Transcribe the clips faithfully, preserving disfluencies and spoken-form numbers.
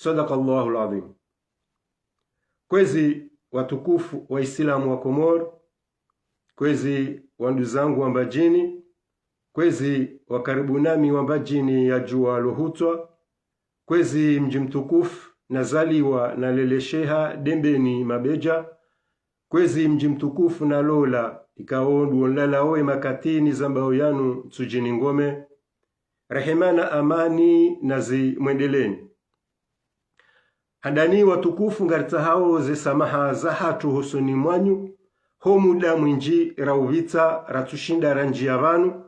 Sadakallahu al-adhim. Kwezi watukufu wa Islamu wa Komori, kwezi wanduzangu wa Mbadjini, kwezi wa karibu nami wa Mbadjini ya djuwa lo hutswa, kwezi mdji mtukufu nazaliwa nalelesheha Dembeni Mabedja, kwezi mdji mtukufu nalola, ikao ndo nlalao ye makati nizambao yanu Ntsudjini Ngome, rehema na amani nazimwendeleni. Handani watukufu, ngaritsahao ze samaha zahatru hosoni mwanyu, ho muda mwindji raupvitsa ratsushinda randjiya pvanu,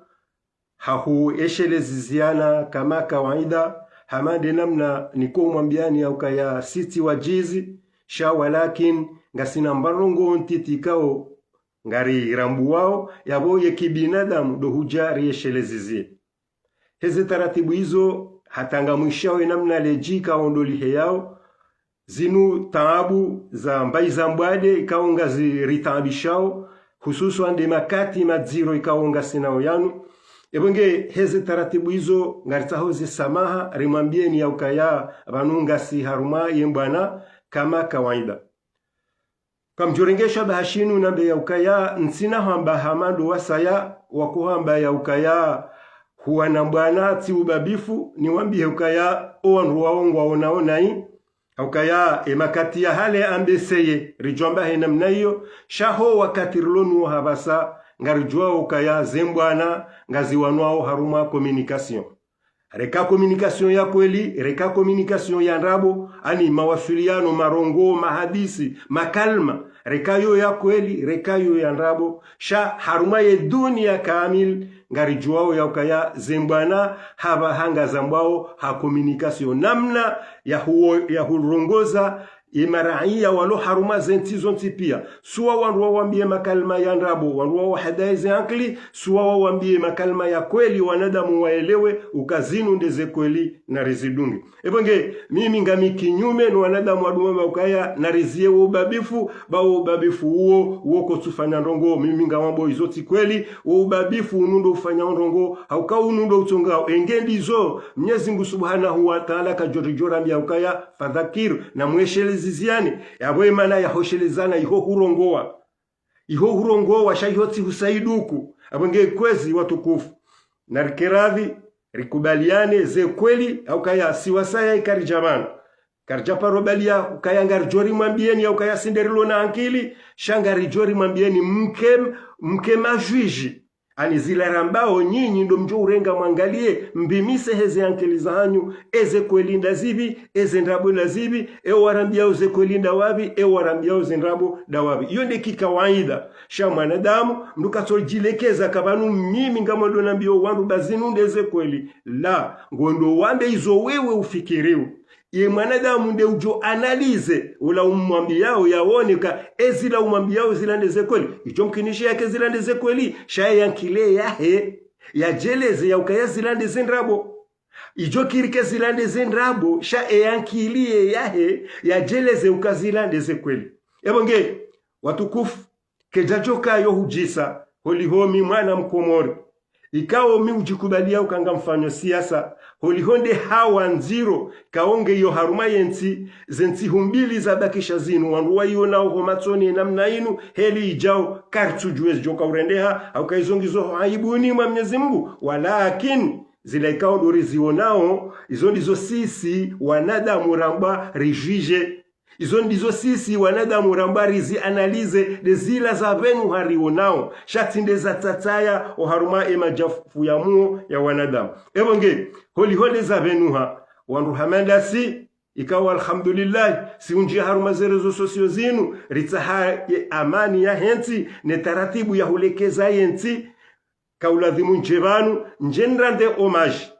ha huesheleziziana kama kawaida, hama nde namna niko mwambiani ya ukaya sitsi wadjizi, sha walakin ngasina mbarongo ntiti ikao ngarirambuwao, yapvo ye kibinadamu ndo hudja rieshelezizie. Heze taratibu izo, hata ngamwishao ye namna ledji ikao ndo liheyao, zinu taabu za mbayi za mbwade ikao ngaziritaabishao, hususwan nde makati madziro ikao ngasinao yanu. Epvo nge heze taratibu izo, ngaritsaho ze samaha, rimwambieni ya ukaya pvanu ngasi harumwa ye mbwana kama kawaida. Kamdjorengesha bahashinu nambe ya ukaya ntsina hamba hama ndo wasaya wakohamba ya ukaya huwana mbwana tsi ubabifu, niwambihe ukaya o wandru wao ngwaonao nayi, ha ukaya e makati ya hale ambeseye ridjwamba he namna iyo, sha ho wakati rilo nuwo hapvasa, ngaridjuwao ukaya ze mbwana ngaziwanwao harumwa communication. Reka communication ya kweli, reka communication ya ndrabo, ani mawaswiliyano, marongo, mahadisi, makalima, reka yo ya kweli, reka yo ya ndrabo, sha harumwa ye duniya kamil, ngaridjuwao ya ukaya ze mbwana hapvaha ngazambwao ha communication. Namna ya huo-, ya hurongoza ye maraiya walo harumwa ze ntsi zontsi piya. Suwa wandru wawambiye makalima ya ndrabo, wandru wawahadaye ze ankili, suwa wawambiye makalima ya kweli, wanadamu waelewe uka zinu nde ze kweli na rizidunge. Epvo nge, mimi ngami kinyume no wanadamu wadumao ukaya nariziye wo ubabifu, ba wo ubabifu uwo, uwo kotsufanya ndrongo, mimi ngawambo izo tsi kweli, wo ubabifu unu ndo ufanya ndrongo, ha uka unu ndo utsongao, enge ndizo, Mnyezi Mngu Subhanahu wa Taala kadjoridjorambia ukaya, fadhakir, na mwesheleziziane, yapvo emana ya hoshelezana, iho hurongowa. Iho hurongowa, sha iho tsi husaiduku. Apvo nge kwezi watukufu, narike radhi, rikubaliane ze kweli, ha ukaya si wasaya ikaridja pvanu. Karidja paro baliya ukaya ngaridjorimwambieni ya ukaya si nde rilo na ankili, sha ngaridjorimwambieni mke, mke majwiji. Ani zila rambao nyinyi ndo mdjo urenga mwangaliye, mbimise heze ankili zahanyu, eze kweli nda zipvi, eze ndrabo nda zipvi, e warambiao ze kweli nda wapvi, e warambiao ze ndrabo nda wapvi. Iyo nde kikawaida. Sha mwanadamu, mndru katsodjilekeza ka pvanu mimi ngamwendo nambio wandru ba zinu nde ze kweli. La, ngondo wambe izo wewe ufikiriwo. Ye mwanadamu nde udjo analyser, ula umwambiao yaone ka ezila umwambiao zila nde ze kweli. Idjo mkinishe yake zila nde ze kweli, sha ye ankili yahe yadjeleze ya ukaya zila nde ze ndrabo. Idjo kiri ke zila nde ze ndrabo, sha ye ankili ye yahe yadjeleze uka zila nde ze kweli. Epvo nge, watukufu, kedjadjoka yo hudjisa, holiho mi mwana Mkomori. Ikao mi udjikubalia uka ngamfanyo siasa, holiho nde hawa ndziro, ikao nge yo harumwa ye ntsi, ze ntsihu mbili zabakisha zinu, wandru waionao ho matsoni namna inu, heli idjao, karitsudjuwe zidjoka urendeha, ha uka izo ngizo ho aibuni mwa Mnyezi Mngu, walakin, zila ikao ndo rizionao, izo ndizo sisi, wanadamu rambwa rijwije. Izo ndizo sisi wanadamu rambwa rizi analyser, nde zila za pvenu harionao, sha tsi nde za tsatsaya oharumwa e madjafu ya muo ya wanadamu. Epvo nge, holiho nde za pvenu ha, wandru hama ndasi, ikao alhamdulillah, si undjia harumwa ze réseaux sociaux zinu, ritsaha ye amani yahe ntsi, ne taratibu ya hulekeza ye ntsi, kauladhimu ndje pvanu, ndje nirande hommage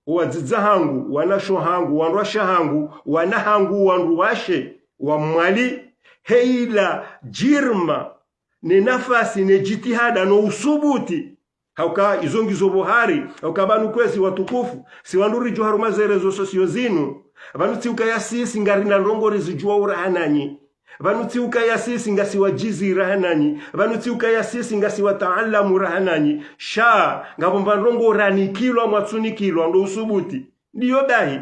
owadzadze hangu, wanashe hangu, wandrwashe hangu, wana hangu, wandruwashe wa Mwali, he ila djirma, ne nafasi, ne djitihada, no usubuti. Ha uka izo ngizo pvo hari, ha uka pvanu kwezi watukufu, si wandru ridjo harumwa ze réseaux sociaux zinu, pvanu tsi ukaya sisi ngarina ndrongo rizidjuwa uraha nanyi. Pvanu tsi ukaya sisi ngasi wadjizi raha nanyi. Pvanu tsi ukaya sisi ngasi wataalamu raha nanyi. Sha, ngapvo mba ndrongo ranikilwa mwatsunikilwa ndo usubuti. Ndiyo bahi.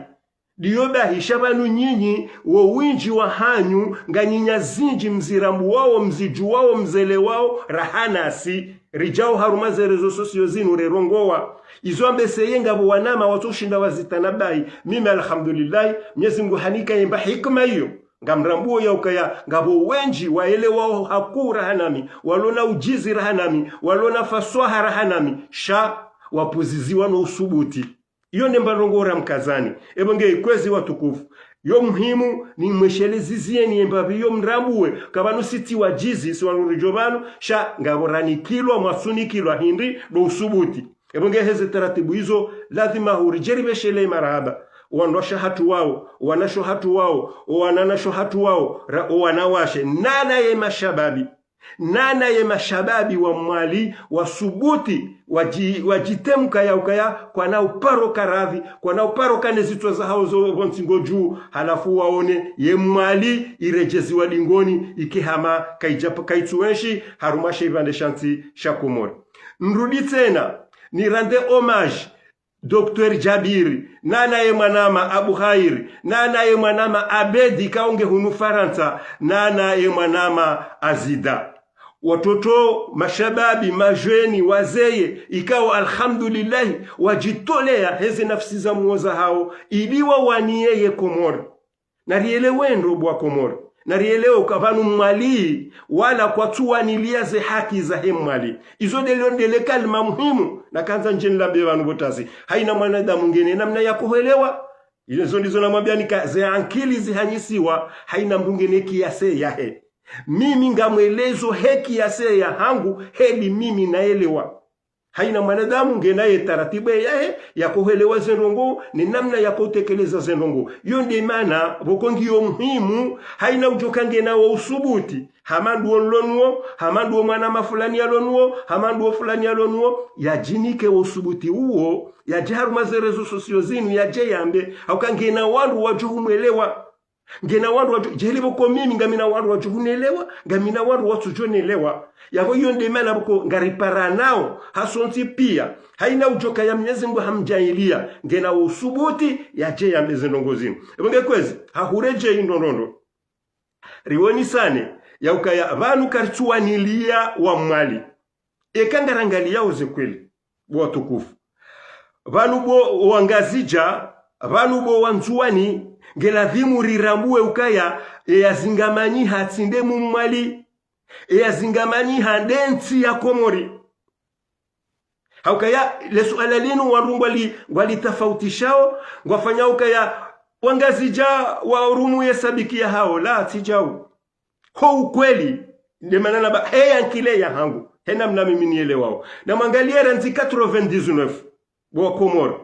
Ndiyo bahi sha pvanu nyinyi, wo windji wahanyu, nganyi na zindji mzirambuwao, mzidjuwao, mzelewao, raha nasi, ridjao harumwa ze réseaux sociaux zinu rerongowa. Izo ambeseye ngapvo wanama watso ushinda wazitanabahi. Mimi alhamdulillahi, Mnyezi Mngu hanika yemba hikima iyo. Ngamrambuo ya ukaya, ngapvo wendji waelewao hakuu raha nami, walona ujuzi raha nami, walona faswaha raha nami, sha wapuziziwa no usubuti. Iyo nde mba ndrongoo ra mkazani. Epvo nge kwezi watukufu. Yo muhimu ni mwesheleziziyeni yemba pvi yo mrambuwe. Kapvanu si tsi wajuzi, si wanu ridjo pvanu, sha ngapvo ranikilwa, mwasunikilwa hindri, ndo usubuti. Epvo nge heze taratibu izo, lazima huridjeribeshelee marahaba. Wandrwashe hatru wao, wanashe hatru wao, owananyashe hatru wao, ra, owanawashe. Nana ye mashababi. Nana ye mashababi wa Mwali, wasubuti, waji, wajitemka ya ukaya, kwana uparo karadhi, kwana uparo kane zitswa zahao zo pvontsi ngo dju, halafu waone ye Mwali iredjeziwa dingoni, ike hama kaidja, kaitsuenshi, harumwa she ipvandre sha ntsi sha Komori. Nrudi tsena, nirande hommage, Docteur Djabiri, nana ye mwanama Abu Khairi, nana ye mwanama Abedi kaonge hunu Farantsa, nana ye mwanama Azida. Watoto, mashababi, majeni, wazeye, ikao alhamdulillahi, wajitolea heze nafsi za mwo zahao, ili wawaniye ye Komori. Narielewe ndro bo wa Komori. Narielewe uka pvanu Mwali, wala kwatsuwanilia ze haki zahe Mwali. Izo ndelo ndele kalima muhimu, nakandza ndje nilambe pvanu pvo tazi. Haina mwanadamu ngena namna ya kohelewa. Izo ndizo namwambiani ka ze ankili zihanyisiwa, haina mndru ngena kiasi yahe. Mimi ngamwelezo he kiasi yahangu, heli mimi naelewa. Haina mwanadamu ngena ye taratibu yahe, ya kohelewa ze ndrongoo, ne namna ya kotekeleza ze ndrongoo. Iyo nde mana, pvoko ngiyo muhimu, haina udjoka ngena wo usubuti. Hama ndo wo nlonuwo, hama ndo wo mwanama fulani yalonuwo, hama ndo wo fulani yalonuwo, yajinike wo usubuti uwo, yadje harumwa ze réseaux sociaux zinu, yadje yambe, hauka ngena wandru wadjo humwelewa. Ngena wandru wadjo, djeli pvoko mimi, ngamina wandru wadjo hunelewa, ngamina wandru watsudjo nelewa. Yapvo iyo nde mana pvoko ngariparanao, hasontsi pia. Haina udjoka ya Mnyezi Mngu hamdjaaliya, ngena wo usubuti, yadje yambe ze ndrongoo zinu. Epvo nge kwezi, hahuredjeyi ndrongoo ndro. Riwonisane, ya ukaya, pvanu karitsuwanilia wa Mwali. Eka ngarangaliyao ze kweli, bo watukufu. Pvanu bo Wangazidja, pvanu bo Wandzuwani, ngeladhimu rirambuwe ukaya, eyazingamanyiha tsi nde Mmwali, eyazingamanyiha nde ntsi ya Komori. Haukaya, le suala linu wandru ngwali, ngwalitafautishao, ngwafanya ukaya, Wangazidja warumu ye sabiki yahao, la, tsi djau. Ho ukweli, nde mana namba, he yankili yahangu, he namna mimi nielewao. Namwangaliye randzi quatre-vingt-dix-neuf, bo wa Komori.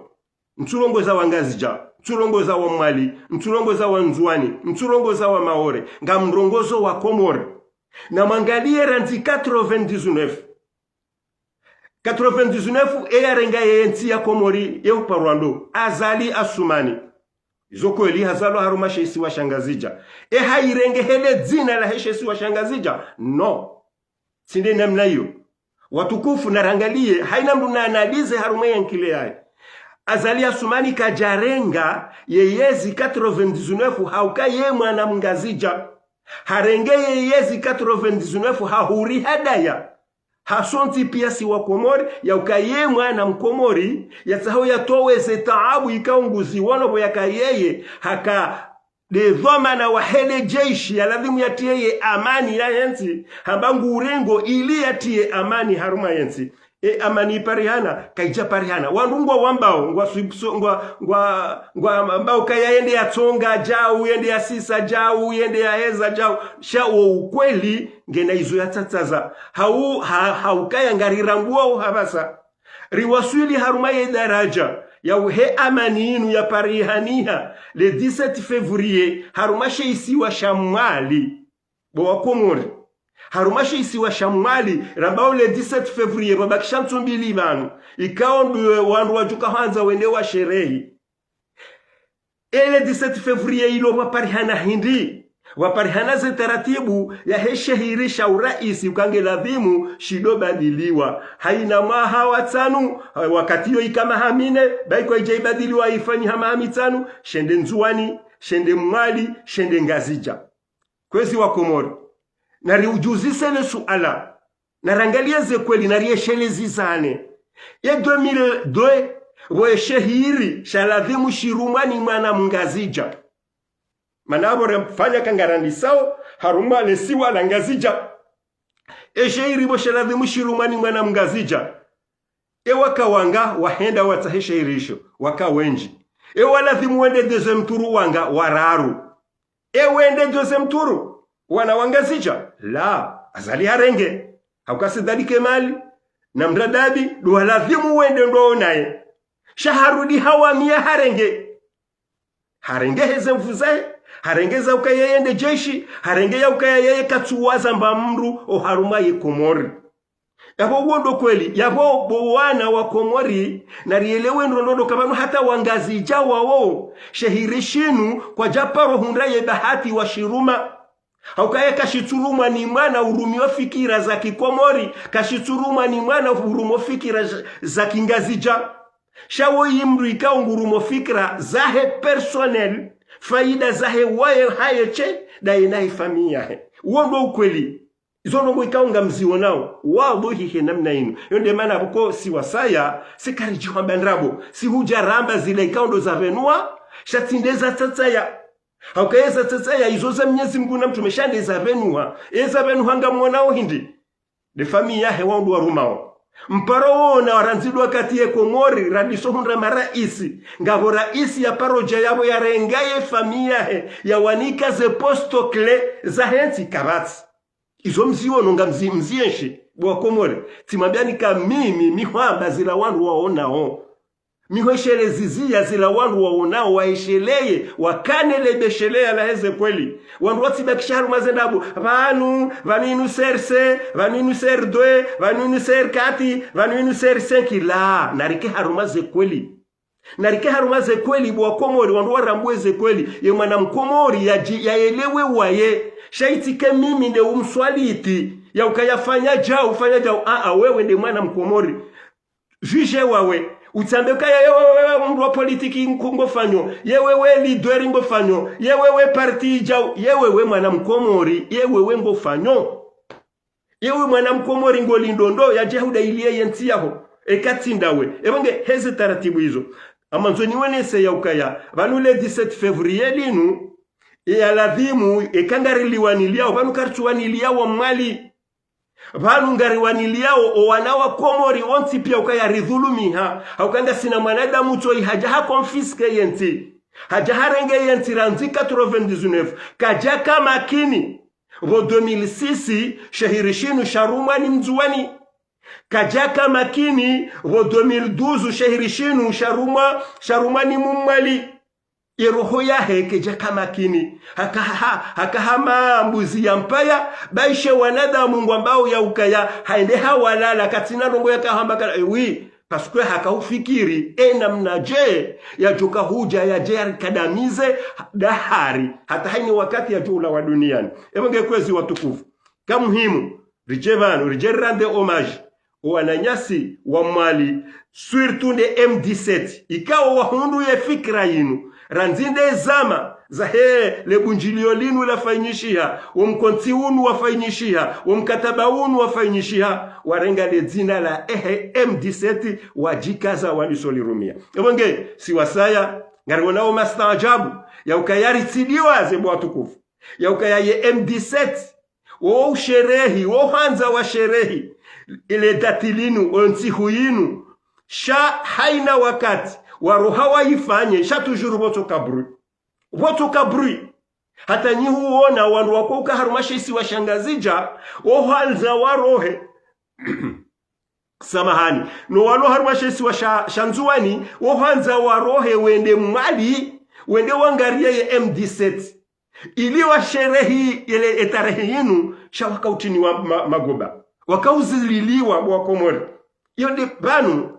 Ntsurongoza Wangazidja, ntsurongoza wa Mwali, ntsurongoza Wandzuwani, ntsurongoza wa Maore, ngamrongozo wa Komori. Namwangaliye randzi quatre-vingt-dix-neuf. Quatre-vingt-dix-neuf, eyarenga ye ntsi ya Komori, ye uparwa ndo, Azali Assoumani. Izo kweli hazalwa harumwa she isiwa sha Ngazidja. E hairenge hele dzina lahe she isiwa sha Ngazidja? Non. Tsi nde namna iyo. Watukufu narangaliye, haina mndru naanalize harumwa ye ankili yahe. Azali Assoumani kadjarenga ye yezi quatre-vingt-dix-neuf hauka ye mwana Mngazidja. Harenge ye yezi quatre-vingt-dix-neuf hahuri hadaya. Hasontsi pia si wa Komori, ya uka ye mwana Mkomori, yatsaho yatowe ze taabu ikao nguziwono pvo yaka yeye, haka nde dhwamana wahe le jeshi, yaladhimu yatiye ye amani yahe ntsi, hamba ngurengo ili yatiye amani harumwa ye ntsi. E amani iparihana, kaidja parihana. Wandru ngwawambao, ngwa swipso, ngwa, ngwa, ngwawambao kaya yende yatsonga djau, yende yasisa djau, yende yaheza djau. Sha wo ukweli, ngena izo yatsatsaza. Hau, ha, haukaya ngarirambuwao hapvasa. Riwaswili harumwa ye daraja, ya uhe amani inu yaparihaniha, le dix-sept février, harumwa she isiwa sha Mwali. Bo wa Komori. Harumwa she isiwa sha Mwali, rambao le dix-sept février, pvabakisha ntsu mbili pvanu. Ikao ndo wandru wadjuka hwandza wende washerehi. E le dix-sept février ilo pvaparihana hindri. Pvaparihana ze taratibu yahe shehiri sha uraisi uka nge ladhimu shido badiliwa. Haina mwaha wa tsanu, wakati yo ika maha mine, bayi kwa ija ibadiliwa ifanyiha maha mitsanu, shende Ndzuwani, shende Mwali, shende Ngazidja. Kwezi wa Komori, nariujuzise le suala, narangaliye ze kweli, narieshelezizane. Ye deux mille deux, pvo ye shehiri sha ladhimu shirumwa ni mwana Mngazidja. Mana apvo remfanya kangarandisao harumwa le siwa la Ngazidja. Ye shehiri pvo sha ladhimu shirumwa ni mwana Mngazidja. Ye waka wanga wahenda watsahe shehiri isho, waka wendji. Ye waladhimu wende deuxième tour wanga wararu. Ye wende deuxième tour, wana wa Ngazidja? La, Azali harenge. Hauka Said Ali Kemal na Mradabi, ndo waladhimu wende ndo naye. Sha harudi hawamiya harenge. Harenge heze nvu zahe, harenge za uka yeye nde jeshi, harenge ya uka yeye katsuwaza mba mndru oharumwa ye Komori. Yapvo uwo ndo kweli, yapvo bo wana wa Komori, narielewe ndrongoo ndo ka pvanu hata wa Ngazidja wawo, shehiri shinu, kwadja paro hundra ye bahati washiruma. Hauka ye kashitsurumwa ni mwana urumio fikira za kikomori, kashitsurumwa ni mwana urumo fikira za, za kingazidja. Sha wo yi mndru ikao ngurumo fikira zahe personnel, faida zahe waye haye she, daye na ye famiyi yahe. Uwo ndo ukweli. Izo ndrongoo ikao ngamzionao, wadhwihi he namna inu. Yo nde mana pvoko si wasaya, si karidjihwamba ndrabo, si hudja ramba zila ikao ndo zapvenua, sha tsi nde zatsatsaya. Hauka ye zatsatsaya izo za Mnyezi Mngu na mtrume sha nde zapvenua. Ye zapvenua ngamwonao hindri? Nde famiyi yahe wao ndo warumao. Mparo wona warandzidwa kati ye Komori, radiso hundra maraisi. Ngapvo raisi ya paro dja yapvo yarenga ye famiyi yahe, yawanika ze poste clé zahe ntsi kapvatsi. Izo mziono ngamzi, mzienshi, bo wa Komori. Tsimwambiani ka mimi, mi hwamba zila wandru waonao. Mi hwesheleza ziya zila wandru waonao, waesheleye, wakane le besheleya lahe ze kweli. Wandru watsibakisha harumwa ze ndrabo, pvanu, pvanu inu C R C, pvanu inu C R deux, pvanu inu C R quatre, pvanu inu C R cinq, la, narike harumwa ze kweli. Narike harumwa ze kweli, bo wa Komori, wandru warambuwe ze kweli. Ye mwana Mkomori yaji, yaelewe waye. Sha itsi ke mimi nde umswaliti, ya ukaya fanya djau, fanya djau. Aa, wewe nde mwana Mkomori. Juge wawe. Utsambe ukaya ye wewe mndru wa politiki nko, ngofanyo. Ye wewe leader ngofanyo. Ye wewe parti djau. Ye wewe mwana Mkomori. Ye wewe ngofanyo. Ye wewe mwana Mkomori ngolindo ndo yadje hudayiliye ye ntsi yaho. Eka tsi ndawe. Epvo nge heze taratibu izo. Amandzo niwonese ya ukaya pvanu le dix-sept février linu, ya ladhimu, eka ngariliwaniliyao, pvanu karitsuwaniliyao wa Mwali. Pvanu ngariwaniliyao, o wana wa Komori, wontsi piya ukaya ridhulumiha. Hauka ngasina mwanadamu tsoyi hadja ha confisquer ye ntsi. Hadja harenge ye ntsi randzi quatre-vingt-dix-neuf. Kadjaka makini. Pvo deux mille six, shehiri shinu sharumwa ni Mndzuwani. Kadjaka makini, pvo deux mille douze, shehiri shinu sharumwa, sharumwa ni Mmwali. Ye roho yahe kedjaka makini. Haka ha, haka hama mbuzi ya mpaya, baishe wanadamu ngwambao ya ukaya, haende hawalala, katsina ndrongoo yaka hamba kala, eh, oui, parce que haka ufikiri, e namnadje, yadjoka hudja, yadje yarikadamize, dahari, hata hayina wakati yadjo ulawa duniani. Epvo nge kwezi watukufu. Ka muhimu, ridje pvanu, ridje rirande hommage, o wananyasi wa Mwali, surtout nde M dix-sept, ikao wahundru ye fikira yinu, randzi nde zama zahe le bundjilio linu lafanyishiha, wo mkontsi unu wafanyishiha, wo mkataba unu wafanyishiha, warenga le dzina la ehe M dix-sept, wadjikaza waniso lirumia. Epvo nge, si wasaya, ngariwonao mastaajabu, ya ukaya ritsidiwaze bo watukufu, ya ukaya ye M dix-sept, wo usherehi, wo hwandza washerehi, ile dati linu, o ntsihu yinu, sha hayina wakati, waroha wayifanye, sha toujours pvotsoka bruit. Pvotsoka bruit. Hata nyi huona wandru wako uka harumwa she isiwa sha Ngazidja, wo hwandza warohe. Samahani. No walo harumwa she isiwa sha, sha Ndzuwani, wo hwandza warohe wende Mwali, wende wangariye ye M dix-sept. Ili washerehi yele etarehi yinu, sha wakautiniwa ma, magoba. Wakauzililiwa bo wa Komori. Iyo nde pvanu,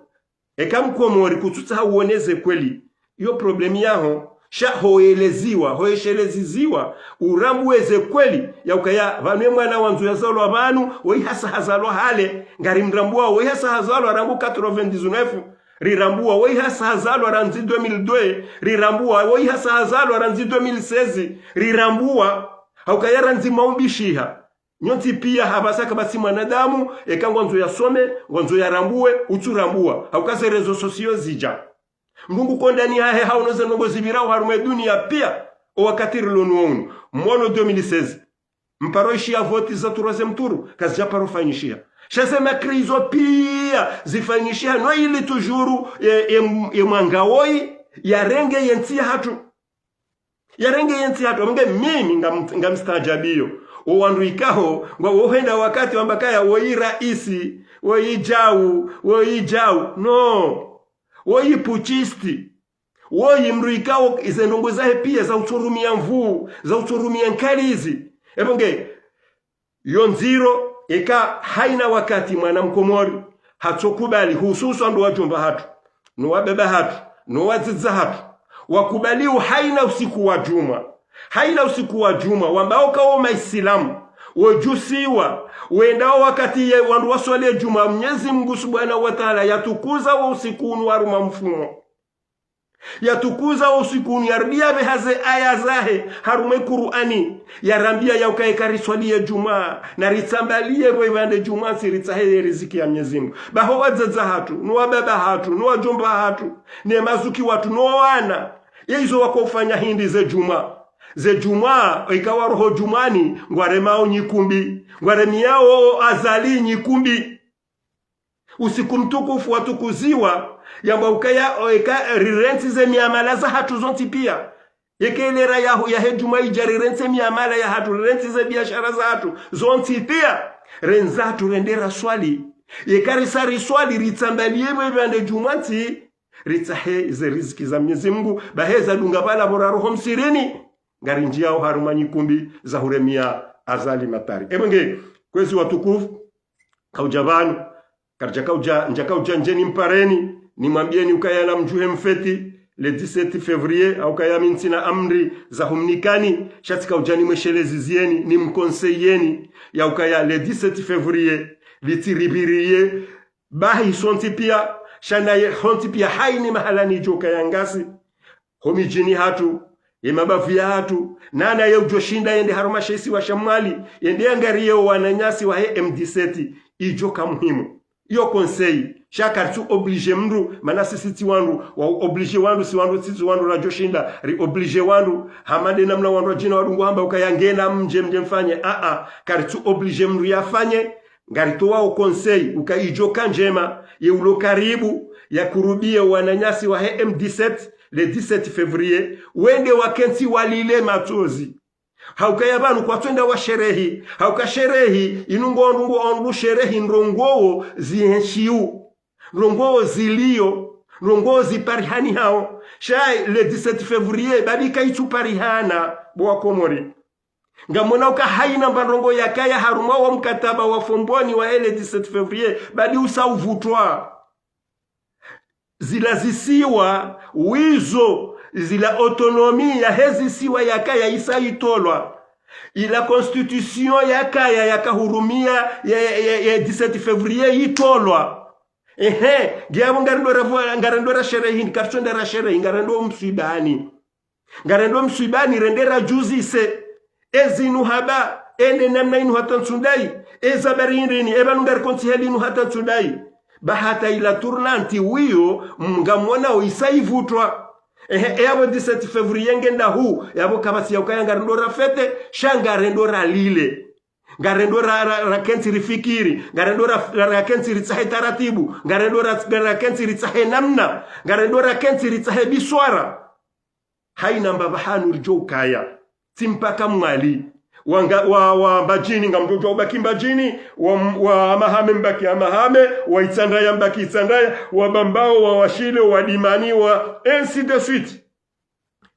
eka Mkomori kutsutsaha uwone ze kweli. Iyo problème yaho, Sha hoeleziwa, hoesheleziziwa, urambuwe ze kweli, ya ukaya pvanu ye mwana wandzo yazalwa pvanu, woyi hasa hazalwa hale, ngarimrambuwa, woyi hasa hazalwa rangu quatre-vingt-dix-neuf, rirambuwa, woyi hasa hazalwa randzi deux mille deux, rirambuwa, woyi hasa hazalwa randzi deux mille seize, rirambuwa, ha ukaya randzi maumbishiha. Nyontsi piya hapvasa kapvatsi mwanadamu, eka ngwandzo yasome, ngwandzo yarambuwe, utsurambuwa. Ha uka ze réseaux sociaux zidja. Mndru ngu kondani hahe hawono ze ndrongo zipvirao harumwa ye duniya piya, o wakati rilo nuwo unu. Mwono deux mille seize. Mparo ishiya voti za troisième tour, kazidja paro fanyishiha. Sha ze makri izo piya, zifanyishiha, no ili toujours, ye, ye, ye mwanga woyi, yarenge ye ntsi yahatru. Yarenge ye ntsi yahatru, nge mimi ngam-, ngamstaadjabiyo. O wandru ikao, ngwa wohenda wakati wamba kaya woyi raisi, woyi djau, woyi djau. No. Woyi putschiste. Woyi mndru ikao, ize ndrongo zahe piya, za utsurumiya nvuu, za utsurumiya nkalizi. Epvo nge, yo ndziro, eka hayina wakati mwana mkomori, hatsokubali, hususwa ndo wadjomba hatru, no wababa hatru, no wadzadze hatru, wakubaliwo hayina usiku wa djumwa, hayina usiku wa djumwa, wambao kawo maisilamu, wodjusiwa, wendao wakati ye wandru waswali ye djumwa, Mnyezi Mungu Subhanahu wa Taala yatukuza wo usiku unu harumwa mfumo. Yatukuza wo usiku unu, yarudi yapveha ze aya zahe harumwa ye Kur'ani, yarambiya ya ukaya eka riswali ye djumwa, na ritsambaliye pvo ipvandre djumwa ntsi ritsahe ye riziki ya Mnyezi Mungu. Baho wadzadze hatru, no wababa hatru, no wadjomba hatru, ne mazuki watru, no wana. Ye izo wako ufanya hindri ze djumwa? Ze djumwa, ika waroho djumwani, ngwaremao nyikumbi, ngwaremiyao Azali nyikumbi. Usiku mtukufu watukuziwa, yamba ukaya, o, eka rirentsi ze miamala zahatru zontsi piya. Yeka ilera ya, yahe djumwa idja rirentsi miamala yahatru, rirentsi ze biashara zahatru zontsi piya. Rendza hatru rende raswali. Yeka risa riswali, ritsambaliye pvo ipvandre djumwa ntsi, ritsahe ze riziki za Mnyezi Mungu, bahe zadunga pvala pvo raroho msihirini, ngarindjiyao harumwa nyikumbi za huremiya Azali Matari. Epvo nge, kwezi watukufu, kaudja pvanu, karidja kaudja, ndja kaudja ndjeni mpareni, nimwambiyeni ukaya namdjuhe mfeti, le dix-sept février, ha ukaya mi ntsina amri za humnikani, sha tsi kaudja nimwesheleziziyeni, nimkonseyiyeni, ya ukaya le dix-sept février, litsiripviriye, bahi sontsi piya, sha naye hontsi piya hayina mahala nidjo kaya ngasi. Ho midjini hatru, ye mabavu yahatru, nana ye udjo shinda yende harumwa she isiwa sha Mwali, yende yangariye o wananyasi wahe M dix-sept, idjo ka muhimu. Iyo conseil, sha karitsu obligé mndru, mana sisi tsi wandru, wa obligé wandru, si wandru, si tsi wandru radjo shinda, ri obligé wandru, hama nde namna wandru wadjina wadungu hamba ukaya ngena mdje mdje mfanye, a, a, karitsu obligé mndru yafanye, ngaritowa o conseil, uka idjo ka ndjema, ye ulo karibu, yakurubiye wananyasi wahe M dix-sept, le dix-sept février, wende wakentsi walile matsozi. Ha ukaya pvanu kwatsu enda washerehi, ha uka sherehi, inu ngo ndrongo ondru sherehi ndrongowo zienshiwo, ndrongowo ziliyo, ndrongowo ziparihanihao. Sha le dix-sept février, badi kaitsu parihana, bo wa Komori. Ngamwona uka hayina mba ndrongo yakaya harumwa wo mkataba wa Fomboni wahe le dix-sept février, badi usa uvutwa. Zila zisiwa, wizo, zila autonomie yahe zisiwa yakaya isa itolwa. Ila constitution yakaya yakahurumiya ya, ya, ya, ya dix-sept février itolwa. Ehe, ngiyapvo ngarendo ra, ngarendo rasherehi, karitsu enda rasherehi, ngarendo mswibani. Ngarendo mswibani rende radjuzise. Ezinu haba, ende namna inu hata ntsu ndayi. Eza bari indrini, epvanu ngarikontsi heli inu hata ntsu ndayi. Ba hata ila tournante wiyo, ngamwonao isa ivutwa. Ehe, eyapvo dix-sept février ngenda hu, yapvo kapvatsi ya ukaya ngarendo rafete, sha ngarendo ralile. Ngarendo ra, ra, rakentsi rifikiri, ngarendo ra, ra, rakentsi ritsahe taratibu, ngarendo ra, rakentsi ritsahe namna, ngarendo rakentsi ritsahe biswara. Hayina mba pvahanu ridjo ukaya. Tsi mpaka Mwali. Wanga, wa, wa Mbadjini ngamdjo djuwa ubaki Mbadjini, wa, wa Hamahame mbaki Hamahame, wa Itsandraya mbaki Itsandraya, wa Bambao, wa Washile, wa Dimani, wa ainsi de suite.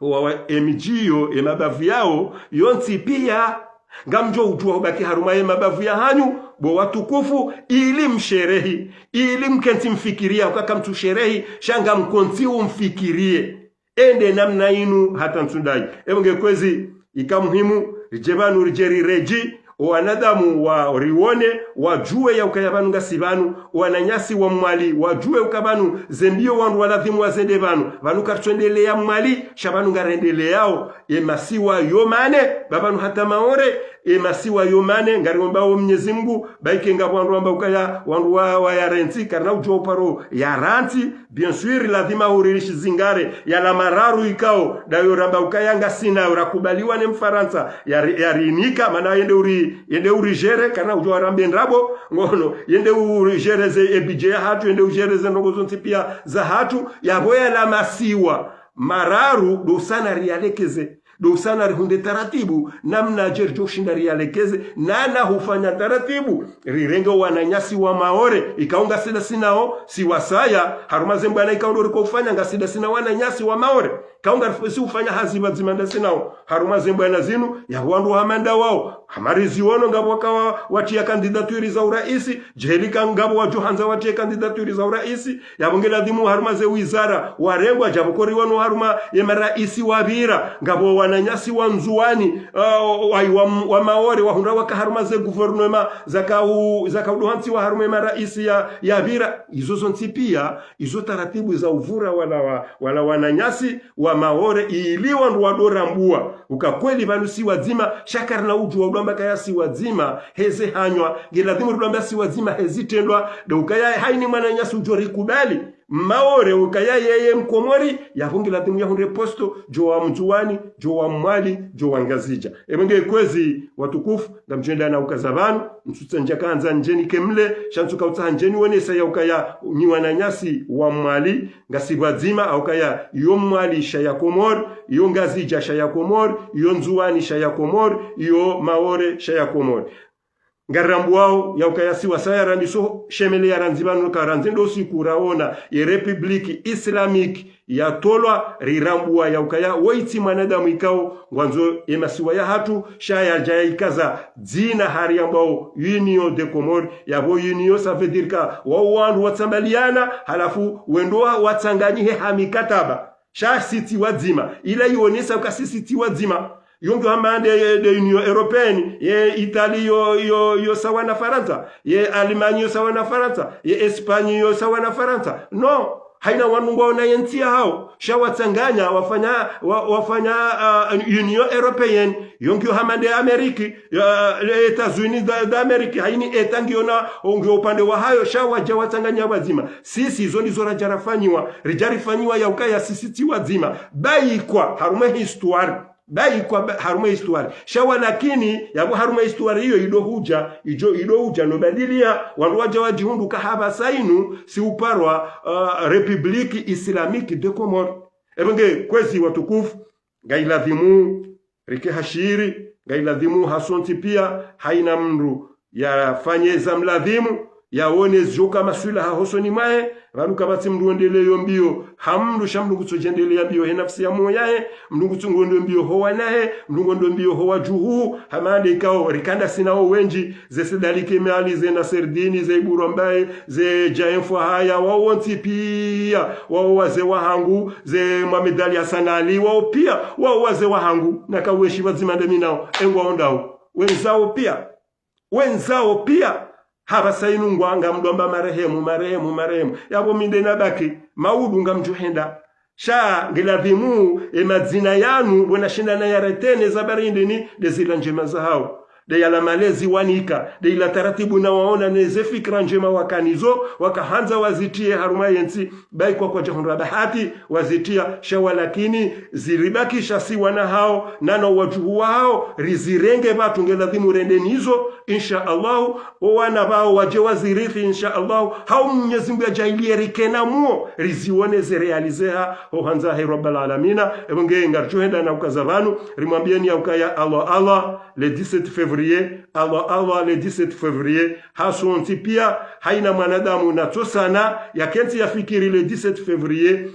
Wa, wa emidji yo, emabavu yawo, yontsi piya. Ngamdjo udjuwa ubaki harumwa yemabavu yahanyu, bo watukufu, ili msherehi, ili mkentsi mfikiriya, uka kamtsu sherehi, sha ngamkontsi umfikiriye. Ende namna inu hata ntsu ndayi. Epvo nge kwezi, ika muhimu, ridje pvanu ridje riredji, o wanadamu wa riwone, wadjuwe ya ukaya pvanu ngasi pvanu, o wananyasi wa Mwali, wadjuwe uka pvanu, ze mbiyo wandru waladhimu wazende pvanu, pvanu karitsuendeleya Mwali, sha pvanu ngarendeleyao, ye masiwa yo mane, ba pvanu hata Maore, ye masiwa yo mane, ngariomba o Mnyezi Mngu, ba ike ngapvo wandru wamba ukaya, wandru wa, wa yarantsi, karina udjuwa uparo yarantsi, bien sûr, ladhima huririshi zingare, yala mararu ikao, ndayo ramba ukaya ngasina, rakubaliwa ne Mfarantsa, yari-, yarinika, mana yende uri, yende uri gérer, karina udjuwa rambe ndrabo, ngono, yende uri gérer ze ebidje ya hatru, yende uri gérer ze ndrongoo zontsi pia za hatru, yapvo yala masiwa mararu, ndo usana riyalekeze. Ndo usana rihundre taratibu, namna dje ridjo ushinda riyalekeze, nana hufanya taratibu, rirenge wananyasi wa Maore, ikao ngasi ndasi nao, si wasaya, harumwa ze mbwana ikao ndo riko ufanya ngasi ndasi na wananyasi wa Maore. Ikao ngasi ufanya hazi pvadzima ndasi nao, harumwa ze mbwana zinu, ya wandru hama ndawao, hama riziwono ngapvo waka wa, watriya candidature za uraisi, djeli ka ngapvo wadjo handza watriye candidature za uraisi, yapvo nge ladhimu harumwa ze wizara, warengwa djapvo kori wanu harumwa ye maraisi wapvira, ngapvo wananyasi wa Ndzuwani, uh, wa, wa, wa Maore, wahundra waka harumwa ze gouvernement, zaka u, zaka uduhantsiwa harumwa ye maraisi ya, yapvira. Izo zontsi pia, izo taratibu za uvura wala wa, wala wananyasi wa Maore, ili wandru wadorambua uka kweli pvanu si wadzima, sha karina udjuwa udwamba kaya si wadzima, heze hanywa, nge ladhimu rudwamba si wadzima, hezi trendwa, ndo ukaya haini mwananyasi udjo rikubali, Maore ukaya yeye Mkomori, yapvo nge ladhimu yahundre posto, djo wa Mndzuwani, djo wa Mwali, djo wa Ngazidja. Epvo nge kwezi watukufu, ngamdjo enda na ukaza pvanu, ntsutsaha ndjaka handza ndjeni kemle, sha ntsuka utsaha ndjeni wonesa ya ukaya nyi wananyasi wa Mwali, ngasi pvadzima, ya ukaya yo Mwali sha ya Komori, yo Ngazidja sha ya Komori, yo Ndzuwani sha ya Komori, yo Maore sha ya Komori. Ngarirambuao ya ukaya si wasaya randzi so shemeleya randzi pvanu ka randzi ndo siku raona ye République Islamique yatolwa, rirambua ya ukaya woyi tsi mwanadamu ikao ngwandzo ye masiwa ya hatru, sha yadja yayikaza dzina hari yambwao Union des Comores, yapvo Union ça veut dire ka wao wandru watsambaliana, halafu wendo wa, watsanganyihe ha mikataba. Sha si tsi wadzima, ila yionesa uka si, si tsi wadzima. Yo ngiyo hama nde, nde Union Européenne, ye Italie yo, yo, yo sawa na Farantsa, ye Allemagne yo sawa na Farantsa, ye Espagne yo sawa na Farantsa. Non, haina wandru ngwaona ye ntsi ya hao, sha watsanganya, wafanya, wa, wafanya, uh, Union Européenne, yo ngiyo hama nde Amérique, ya, les États-Unis da, da Amérique, haini État ngiyo na, ngiyo upande wa hayo, sha wadja watsanganya wadzima. Sisi, zo ndizo radja rafanyiwa, ridja rifanyiwa ya ukaya si, si tsi wadzima. Ba ikwa, harumwa histoire. Ba ikwa ba, harumwa histoire. Sha walakini, yapvo harumwa histoire iyo ido hudja, idjo, ido hudja no badiliya, wandru wadja wadjihundru ka hapvasa inu, si uparwa, uh, République Islamique des Comores. Epvo nge kwezi watukufu, ngailadhimu rike hashiri, ngailadhimu hasontsi pia, haina mndru yafanye za mladhimu, yaone zidjoka maswilaha hosoni mwahe, pvanu kapvatsi mndru wendeleyo mbio ha mndru, sha mndru ngutsodjendeleya mbio he nafsi ya moyo yahe, mndru ngutsu ngondo mbio ho wanahe, mndru ngondo mbio ho wadjuhu, hama nde ikao rika ndasi nao wendji, ze Said Ali Kemali, ze Nasreddine, ze Ibou Rambaye, ze Djae Mfwahaya, wao wontsi pia, wao wazee wahangu, ze Mohamed Ali Hassan Ali, wao pia, wao wazee wahangu, naka weshi pvadzima ndemi nao, e ngwao ndao. Wenzao pia, wenzao pia, hapvasa inu ngwa, ngamdwamba marehemu, marehemu, marehemu. Yapvo mi nde nabaki, maudu ngamdjo henda. Sha ngiladhimu, e madzina yanu, pvwena shinda na yaretene za barindini, nde zila ndjema za hao. Nde yala malezi wanika, nde ila taratibu na waona ne ze fikira ndjema wakanazo, wakahandza wazitriye harumwa ye ntsi, ba ikwa kwadjahundra bahati, wazitriya, sha walakini, ziribakisha si wana hao, nana wadjuhu wahao, rizirenge pvatru ngeladhimu rende nizo, insha Allahu, o wana pvao wadje wazirithi, insha Allahu, hau Mnyezi Mngu yadjaaliye rike na muo, rizione ze réaliser ha, ho handza he Rabbal Alamina, epvo nge ngaridjo henda na ukaza pvanu, rimwambieni ya ukaya Allah, Allah, le dix-sept février, Allah, Allah, le dix-sept février, hasontsi pia, haina mwanadamu natsosana, yakentsi yafikiri le dix-sept février,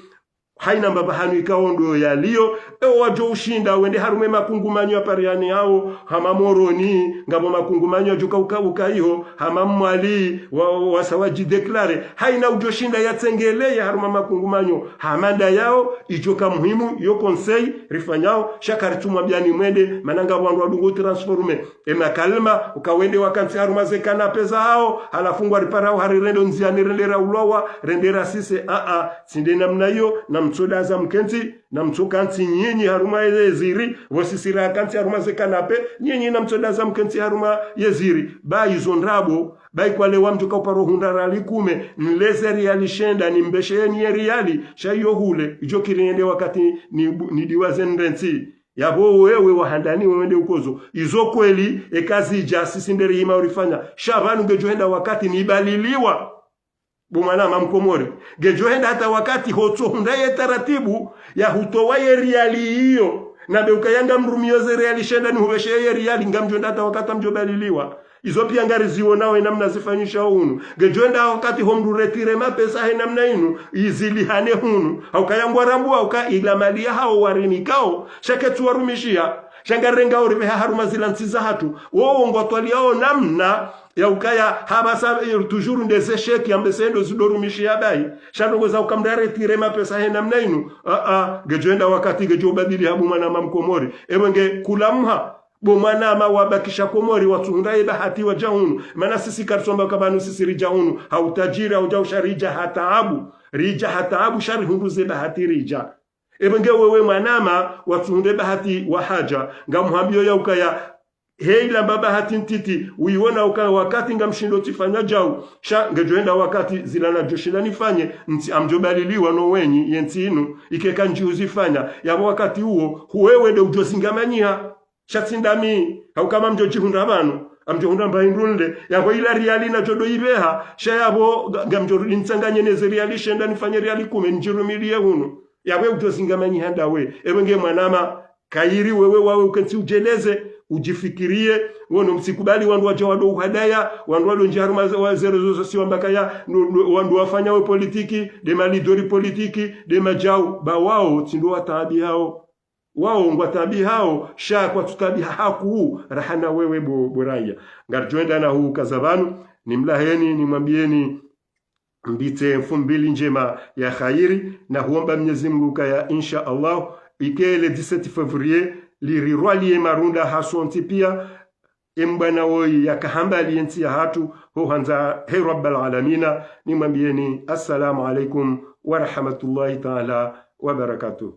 Haina mbapvi hanu ikao ndo yaliyo, ewo wadjo ushinda wende harumwa makungumanyo ya pariani yao, hama Moroni, ngapvo makungumanyo yadjo kauka ukaiho, hama Mwali, wa, wa, wasa wadji déclaré. Haina udjo shinda yatsengeleye harumwa makungumanyo, hama nda yao, idjo ka muhimu, yo conseil, rifanyao, sha karitumwa biyani mwende, mana ngapvo wandru wadungo transformé. Ema kalima, uka wende wakantsi harumwa ze canapé zahao, halafu ngwariparao hari rende ndziani rende raulwawa, rende rasise, a, a, tsi nde namna iyo, namtsodaza mkentsi, namtsokantsi nyinyi harumwa ye ziri, pvo sisi rakantsi harumwa ze canapé, nyinyi namtsodaza mkentsi harumwa ye ziri. Ba izo ndrabo, ba ikwale wa mdjo kauparo hundra riali kume, nleze riali shenda, nimbesheyeni ye riali, sha iyo hule, idjo kiri yende wakati ni, nidiwaze nrentsi. Yapvo wewe wa handani wende ukozo. Izo kweli, eka zidja, sisi nde rihima urifanya. Sha pvanu ngedjo henda wakati nibaliliwa. Bo mwanama Mkomori. Ngedjo henda hata wakati hotso hundra ye taratibu ya hutowa ye riali iyo. Na be ukaya ngamrumiyo ze riali shenda nihupveshe ye riali ngamdjo henda hata wakati ngamdjo baliliwa. Izo piya ngarizionao ye namna zifanyisha hunu. Ngedjo henda wakati ho mdru retiré mapesa he namna inu, izilihane hunu. Haukaya ngwarambua uka ila mali yahao warinikao, sha ketsu warumishiya. Sha ngarirengao ripveha harumwa zila ntsi zahatru. Wowo ngwatwaliyao namna ya ukaya hapvasa, eh, toujours nde ze chèque yambe se ndo zidorumishiya bahi. Sha ndrongo za uka mdru aretiré mapesa he namna inu. A, a, ngedjo henda wakati ngedjo ubadili habu mwanama Mkomori. Ewe nge kula mha. Bo mwanama wabakisha Komori watsuhundra ye bahati wadja hunu. Mana sisi karitsomba ka pvanu sisi ridja hunu. Ha utajiri, ha udja usha ridja ha taabu. Ridja ha taabu sha rihundru ze bahati ridja. Ebe nge wewe mwanama watsuhundre bahati wahadja. Ngamhambiyo ya ukaya he ila mba bahati ntiti. Uyiwona uka wakati ngamshindo tsifanya djau. Sha ngedjo henda wakati zila nadjo shinda nifanye. Ntsi amdjo baliliwa no wenyi ye ntsi inu. Ikeka ndji uzifanya. Yapvo wakati uwo, huwewe nde udjo zingamanyiha. Sha tsi ndami, hauka ngamdjo djihundra pvanu, ngamdjo hundra mba hindru nde, yapvo ila riali nadjo do ipveha, sha yapvo nga-, ngamdjo rudi nitsanganye ne ze riali shenda nifanye riali kume ndjirumiliye hunu. Yapvo udjo zingamanyiha ndawe, ebe nge mwanama, kayiri wewe wawe ukentsi udjeleze, udjifikiriye, wono mtsikubali wandru wadja wado uhadaya, wandru wado ndjia harumwa ze-, wa zero zo zo si wamba kaya, no, no, wandru wafanya we politiki, nde ma leader politiki, nde madjau, ba wao, tsi ndo wataabihao. Wao ngwataabihao, sha kwatsutaabihao hakuu, raha na wewe bo, bo raya. Ngaridjo enda na hu kaza pvanu, nimlaheni, nimwambiyeni, mbitse mfumbili ndjema ya khayiri, na huomba Mnyezi Mungu kaya, insha Allah, ike le dix-sept février, lirirwaliye marunda hasontsi piya, embwana woyi yakahambali ye ntsi yahatru, ho handza he Rabbal Alamina, nimwambiyeni, assalamu alaikum wa rahmatullahi taala wa barakatuh.